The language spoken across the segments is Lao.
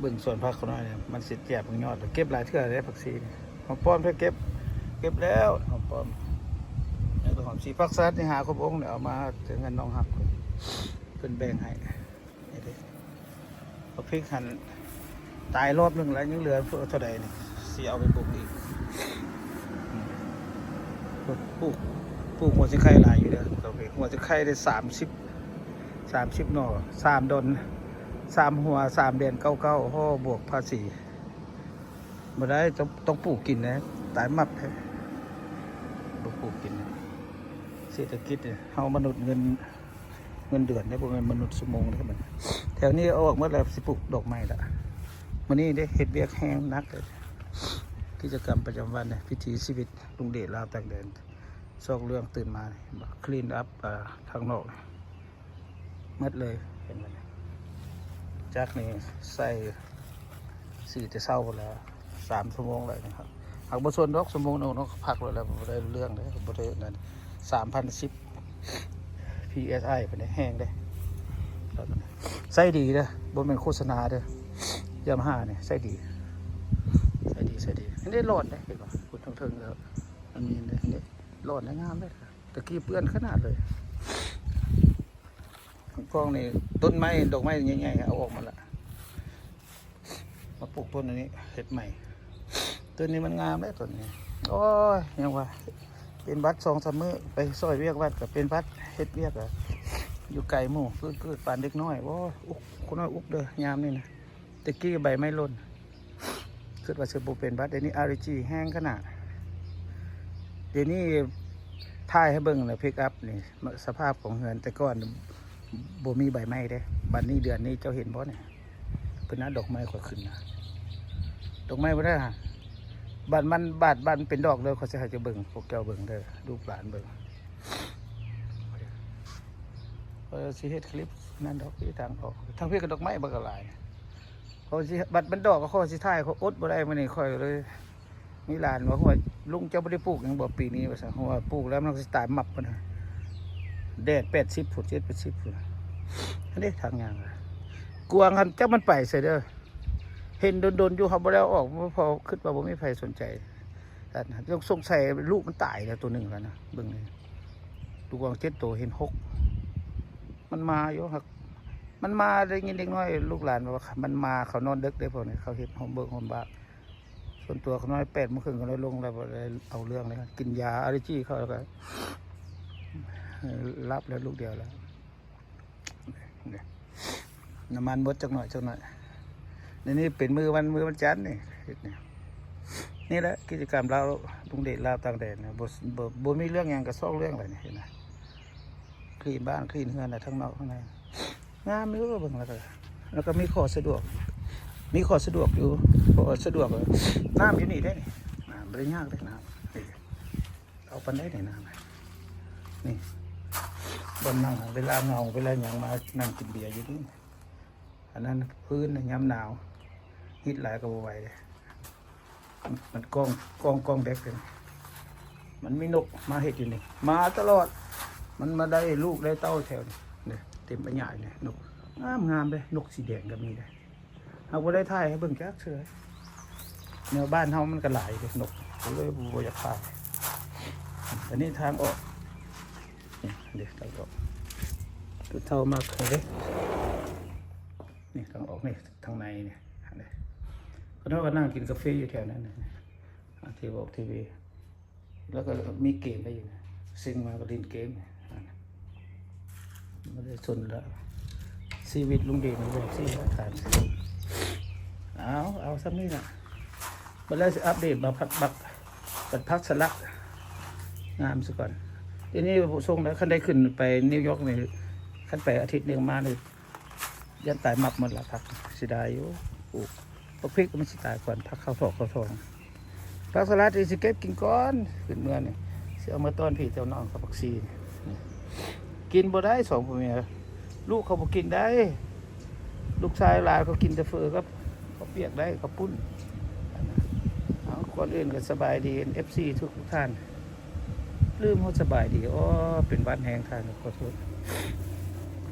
ເບິ່ງສວນຜັກເຂົາໜ້ອຍນີ້ ມັນຊິແຈກເບິ່ງຍອດ ເກັບຫຼາຍເທື່ອເດ້ຜັກຊີນີ້. ຫອມປ້ອມເພິ່ນເກັບ ເກັບແລ້ວຫອມປ້ອມ ແລ້ວກໍຫອມຊີ ຜັກສະຫຼັດນີ້ຫາຄົບອົງ ເອົາມາແຕ່ເຮືອນນ້ອງຮັກ ເພິ່ນແບ່ງໃຫ້. ນີ້ເດ້ ບັກພິກຫັ້ນຕາຍລອບໜຶ່ງແລ້ວ ຍັງເຫຼືອເທົ່າໃດນີ້ ຊິເອົາໄປປຸກອີກ. ປູກ ປູກຫົວຊິງໄຄຫຼາຍຢູ່ເດີ ຫົວຊິງໄຄໄດ້ສາມສິບ ສາມສິບໜໍ່ ສາມດອນ ສາມຫົວ ສາມແດນ ເກົ້າເກົ້າ ໂອ້ ບວກພາສີ ບໍ່ໄດ້ ຕ້ອງ ຕ້ອງປູກກິນນະ ຕາຍມັບແທ້ ບໍ່ປູກກິນ. ເສດຖະກິດເຮົາມະນຸດເງິນ ເງິນເດືອນເດ້ ບໍ່ແມ່ນມະນຸດຊົ່ວໂມງເດ້. ແຖວນີ້ເອົາອອກໝົດແລ້ວ ຊິປູກດອກໄມ້ລະ. ມື້ນີ້ເດ້ເຮັດວຽກແຮງໜັກເດ້ ກິດຈະກຳປະຈຳວັນເດ້ ວິຖີຊີວິດລຸງເດດລາວຕ່າງແດນ ຊອກເລື່ອງຕື່ນມາ clean up ເອີ ທາງນອກ ໝົດເລີຍ. ເຫັນບໍ່ ຈັກນີ້ໃສ່ສີແຕ່ເຊົ້າພຸ້ນແຫຼະ ສາມຊົ່ວໂມງແລ້ວນີ້ ຫາກບໍ່ຊົນດອກ ຊົ່ວໂມງໜຶ່ງເນາະ ພັກໂລດແລ້ວ ບໍ່ໄດ້ເລື່ອງເດ້ ບໍ່ໄດ້ນັ້ນ. ສາມພັນສິບ PSI ເພິ່ນໄດ້ແຮງເດ້ ໃຊ້ດີເດີ ບໍ່ແມ່ນໂຄສະນາເດີ Yamaha ນີ້ໃຊ້ດີ ໃຊ້ດີ ໃຊ້ດີ. ອັນນີ້ຫຼອດເດ້ ເຫັນບໍ່ ພຸ້ນເທິງໆ ແລ້ວ ອັນນີ້ເດ້ ຫຼອດແລ້ວງາມເດ້ ຕະກີ້ເປື້ອນຂະໜາດເລີຍ. ກອງນີ້ ຕົ້ນໄມ້ ດອກໄມ້ໃຫຍ່ໆ ເອົາອອກໝົດລະ ມາປູກຕົ້ນອັນນີ້ ເຮັດໃໝ່. ຕົ້ນນີ້ມັນງາມເດ້ ຕົ້ນນີ້. ໂອ້ຍ ຍັງວ່າເປັນຫວັດສອງສາມມື້ ໄປຊ່ອຍວຽກວັດກໍເປັນຫວັດ ເຮັດວຽກກໍຢູ່ໄກໝູ່ ກືດໆ ປານເດັກນ້ອຍ. ໂອ້ຍ ອຸກ ຄົນນ້ອຍອຸກເດີ ຍາມນີ້ນະ. ແຕ່ກີ້ໃບໄມ້ຫຼົ່ນ ຄິດວ່າຊິບໍ່ເປັນຫວັດ ດຽວນີ້ ອາເລຈີແຮງຂະໜາດ. ດຽວນີ້ຖ່າຍໃຫ້ເບິ່ງແລ້ວ ພິກອັບນີ້ ສະພາບຂອງເຮືອນ ແຕ່ກ່ອນບໍ່ມີໃບໄມ້ເດ້. ບັດນີ້ເດືອນນີ້ເຈົ້າເຫັນບໍ່ນີ້ ເພິ່ນເອົາດອກໄມ້ຂ້ອຍຂຶ້ນນະ ດອກໄມ້ບໍ່ໄດ້ຫາ ບັດມັນ ບັດ ບັດມັນເປັນດອກເລີຍ ຂ້ອຍຊິໃຫ້ເຈົ້າເບິ່ງ ພວກເຈົ້າເບິ່ງເດີ ລູກຫຼານເບິ່ງ. ຂ້ອຍຊິເຮັດຄລິບນັ້ນດອກ ທີ່ທາງອອກ ທາງພີ້ກໍດອກໄມ້ບັກຫຼາຍ. ຂ້ອຍຊິ ບັດມັນດອກກໍຂ້ອຍຊິຖ່າຍ ຂ້ອຍອົດບໍ່ໄດ້ມື້ນີ້ ຂ້ອຍກໍເລີຍ ມີຫຼານວ່າ ຫ້ວຍ ລຸງເຈົ້າບໍ່ໄດ້ປູກຫຍັງບໍ່ປີນີ້ ວ່າຊັ້ນ. ເພາະວ່າປູກແລ້ວມັນກໍຊິຕາຍມັບພຸ້ນນະ ແດດແປດສິບພຸ້ນ ເຈັດແປດສິບພຸ້ນ. ອັນນີ້ທາງຍ່າງ ກວາງຫັ້ນ ຈັກມັນໄປໃສເດີ ເຫັນດົນໆຢູ່ ເຮົາບໍ່ໄດ້ເອົາອອກ ເພາະຄິດວ່າບໍ່ມີໃຜສົນໃຈ. ສົງໄສລູກມັນຕາຍແລ້ວໂຕໜຶ່ງແລ້ວນະ ເບິ່ງນີ້ ລູກກວາງເຈັດໂຕ ເຫັນຫົກ ມັນມາຢູ່ ຫາກມັນມາ ໄດ້ຍິນເດັກນ້ອຍ ລູກຫຼານວ່າມັນມາ ເຂົານອນເດິກເດ້ ພວກນີ້ ເຂົາເຮັດໂຮມເວີກໂຮມບາກ. ສ່ວນຕົວຂ້ານ້ອຍແປດໂມງເຄິ່ງກໍໄດ້ລົງແລ້ວ ບໍ່ໄດ້ເອົາເລື່ອງເລີຍ ກິນຢາອາເລຈີເຂົາ ແລ້ວກໍ ເອີ ຫຼັບແລ້ວລູກດຽວແລ້ວ. ນ້ຳມັນໝົດຈັກໜ້ອຍ ຈັກໜ້ອຍ. ນີ້ ນີ້ເປັນມື້ວັນ ມື້ວັນຈັນນີ້ ເຮັດນີ້. ນີ້ແຫຼະກິດຈະກຳລາວ ລຸງເດດລາວຕ່າງແດນນະ ບໍ່ ບໍ່ ບໍ່ມີເລື່ອງຫຍັງກໍຊອກເລື່ອງແຫຼະນີ້ ເຫັນນະ. ຄລີນບ້ານ ຄລີນເຮືອນນະ ທັງນອກທັງໃນ ງາມຢູ່ ເບິ່ງແລ້ວກໍ ແລ້ວກໍມີຂໍ້ສະດວກ ມີຂໍ້ສະດວກຢູ່ ເພາະວ່າສະດວກ ນ້ຳຢູ່ນີ້ເດ້ນີ້ ນ້ຳບໍ່ໄດ້ຍາກເດ້ ນ້ຳນີ້ ເອົາປານໃດນີ້ ນ້ຳນີ້ ບ່ອນນັ່ງ ເວລາເຫງົາ ເວລາຫຍັງມານັ່ງກິນເບຍຢູ່ນີ້. ອັນນັ້ນພື້ນນະ ຍາມໜາວ ຮີດຫຼາຍກໍບໍ່ໄຫວເດ້. ມັນ ມັນກ້ອງ ກ້ອງ ກ້ອງແດກເດ້. ມັນມີນົກມາເຮັດຢູ່ນີ້ ມາຕະຫຼອດ. ມັນມາໄດ້ລູກໄດ້ເຕົ້າແຖວນີ້ ນີ້ ເຕັມອາຍານີ້ ນົກງາມໆເດ້. ນົກສີແດງກໍມີເດ້. ເຮົາບໍ່ໄດ້ຖ່າຍໃຫ້ເບິ່ງຈັກເທື່ອ. ແນວບ້ານເຮົາມັນກໍຫຼາຍເດ້ນົກ ກໍເລີຍບໍ່ຢາກຖ່າຍ. ອັນນີ້ທາງອອກ ນີ້ເດ້ ທາງອອກ ເຂົາເຈົ້າມັກເດ້. ນີ້ທາງອອກນີ້ ທາງໃນນີ້ ອັນນີ້ ເຂົາເຈົ້າກໍນັ່ງກິນກາເຟຢູ່ແຖວນັ້ນນະ ອ່າ ທີ່ບອກທີວີ ແລ້ວກໍມີເກມໄດ້ຢູ່ ເສັງມາກໍຫຼິ້ນເກມ ບໍ່ໄດ້ສົນລະ. ຊີວິດລຸງເດດມັນແບບຊີ້ລະກັນ. ເອົາ ເອົາສ່ຳນີ້ລະ ບັດແລ້ວຊິອັບເດດມາຜັກບັກ ບັກຜັກສະຫຼັດ ງາມຊະກ່ອນ. ດຽວນີ້ຜູ້ສົ່ງແລ້ວ ຄັນໄດ້ຂຶ້ນໄປນິວຢອກນີ້ ຄັນໄປອາທິດໜຶ່ງມານີ້ ຢ້ານຕາຍມັບໝົດລະຜັກ ເສຍດາຍຢູ່. ປູກ ບັກພິກມັນຊິຕາຍກ່ອນ ຜັກເຂົ້າຖອກເຂົ້າຖອງ. ຜັກສະຫຼັດນີ້ຊິເກັບກິນກ່ອນ ຂຶ້ນເມືອນີ້ ຊິເອົາມາຕ້ອນພີ່ຕ້ອນນ້ອງກັບຜັກຊີນີ້. ກິນບໍ່ໄດ້ສອງຜົວເມຍ ລູກເຂົາບໍ່ກິນໄດ້. ລູກຊາຍຫຼານເຂົາກິນແຕ່ເຝີກັບເຂົ້າປຽກໄດ້ ເຂົ້າປຸ້ນ. ເອົາ ກ່ອນອື່ນກໍສະບາຍດີເອັຟຊີທຸກໆທ່ານ. ລືມຮອດສະບາຍດີ. ໂອ້ ເປັນຫວັດແຮງທ່ານ ຂໍໂທດ.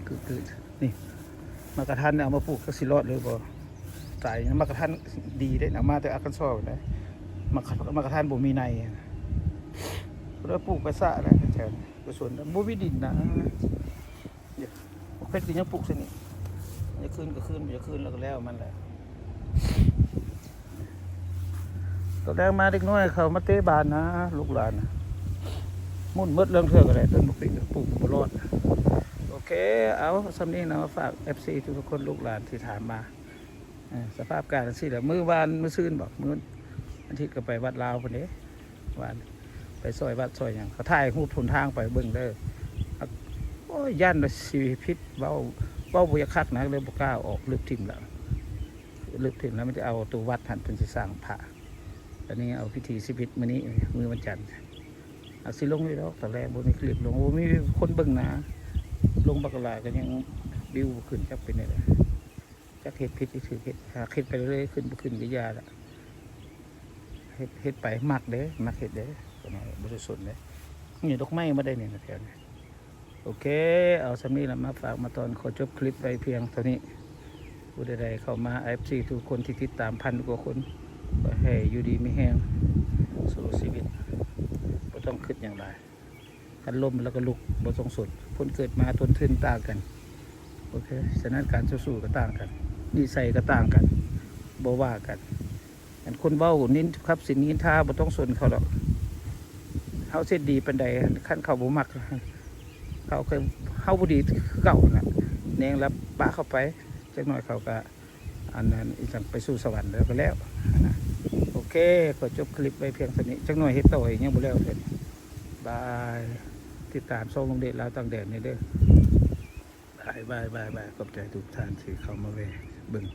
ຄືໆ ນີ້ ໝາກກະທັນເອົາມາປູກ ຈັກຊິລອດຫຼືບໍ່. ສາຍໝາກກະທັນດີເດ້ນະ ມາແຕ່ອາການຊອນເດ້ ໝາກ ໝາກກະທັນບໍ່ມີໃນນະ ເລີຍປູກໄປຊະແລ້ວແຖວນີ້ ຢູ່ສວນບໍ່ມີດິນນະ ເພັດກໍຍັງປູກຊະນີ້ ຢາກຄືນກໍຄືນ ບໍ່ຢາກຄືນແລ້ວກໍແລ້ວມັນແຫຼະ. ຕອນແລງມາເດັກນ້ອຍເຂົາມາເຕະບານນະ ລູກຫຼານນະ ໝຸ່ນໝົດ ລາງເທື່ອກໍໄດ້ ຕົ້ນບັກປິກປູກບໍ່ລອດ. ໂອເຄ ເອົາສ່ຳນີ້ນະ ມາຝາກເອັຟຊີທຸກໆຄົນ ລູກຫຼານທີ່ຖາມມາ. ເອີ ສະພາບການຈັ່ງຊີ້ແຫຼະ ມື້ວານມື້ຊືນບໍ ມື້ວັນທິດກໍໄປວັດລາວພຸ້ນເດ້ ວານໄປຊ່ອຍວັດຊ່ອຍຫຍັງ ເຂົາຖ່າຍຮູບຫົນທາງໄປເບິ່ງເດີ. ໂອ້ຍ ຢ້ານວ່າຊິຜິດ ເວົ້າ ເວົ້າບໍ່ຢາກຄັກນະ ເລີຍບໍ່ກ້າອອກ ລຶບຖິ້ມແລ້ວ ລຶບຖິ້ມແລ້ວ ມັນຈະເອົາໂຕວັດຫັ້ນເພິ່ນຊິສ້າງພະ. ອັນນີ້ເອົາວິຖີຊີວິດມື້ນີ້ ມື້ວັນຈັນ ອາດຊິລົງຢູ່ດອກ ຕອນແລງບໍ່ມີຄລິບລົງ ບໍ່ມີຄົນເບິ່ງນະ ລົງບັກຫຼາຍກໍຍັງວິວບໍ່ຂຶ້ນ ຈັກເປັນແນວໃດ ຈັກເຮັດຜິດຫຼືຖືກເຮັດ ຫາກເຮັດໄປເລື້ອຍໆ ຂຶ້ນບໍ່ຂຶ້ນກໍຢ່າລະ ເຮັດ ເຮັດໄປມັກເດ້ ມັກເຮັດເດ້ ບໍ່ໄດ້ສົນເດ້. ນີ້ດອກໄມ້ມາໄດ້ນີ້ນະແຖວນີ້. ໂອເຄ ເອົາສ່ຳນີ້ລະ ມາຝາກມາຕ້ອນ ຂໍຈົບຄລິບໄວ້ພຽງເທົ່ານີ້. ຜູ້ໃດໆເຂົ້າມາ ເອັຟຊີທຸກຄົນທີ່ຕິດຕາມ ພັນກວ່າຄົນ ຂໍໃຫ້ຢູ່ດີມີແຮງ ສູ້ຊີວິດ ບໍ່ຕ້ອງຄິດຫຍັງຫຼາຍ. ຄັນລົ້ມແລ້ວກໍລຸກ ບໍ່ຕ້ອງສົນ ຄົນເກີດມາຕົ້ນທຶນຕ່າງກັນ. ໂອເຄ ສະນັ້ນການສູ້ໆກໍຕ່າງກັນ ນິໄສກໍຕ່າງກັນ ບໍ່ວ່າກັນ. ອັນຄົນເວົ້ານິນ ຂັບສິນນິນທາ ບໍ່ຕ້ອງສົນເຂົາດອກ. ເຮົາເຮັດດີປານໃດ ຄັນເຂົາບໍ່ມັກ ເຂົາກໍ ເຮົາບໍ່ດີຄືເກົ່າຫັ້ນນະ ແນງລະປະເຂົາໄປ ຈັກໜ້ອຍເຂົາກໍ ອັນນັ້ນອີ່ຫຍັງ ໄປສູ່ສະຫວັນແລ້ວກໍແລ້ວນະ. ໂອເຄ ຂໍຈົບຄລິບໄວ້ພຽງເທົ່ານີ້ ຈັກໜ້ອຍເຮັດຕໍ່ອີກ ຍັງບໍ່ແລ້ວເທື່ອ. ບາຍ ຕິດຕາມຊ່ອງລຸງເດດລາວຕ່າງແດນນີ້ເດີ. ບາຍ ບາຍ ບາຍ ບາຍ ຂອບໃຈທຸກທ່ານທີ່ເຂົ້າມາແວ່ເບິ່ງ.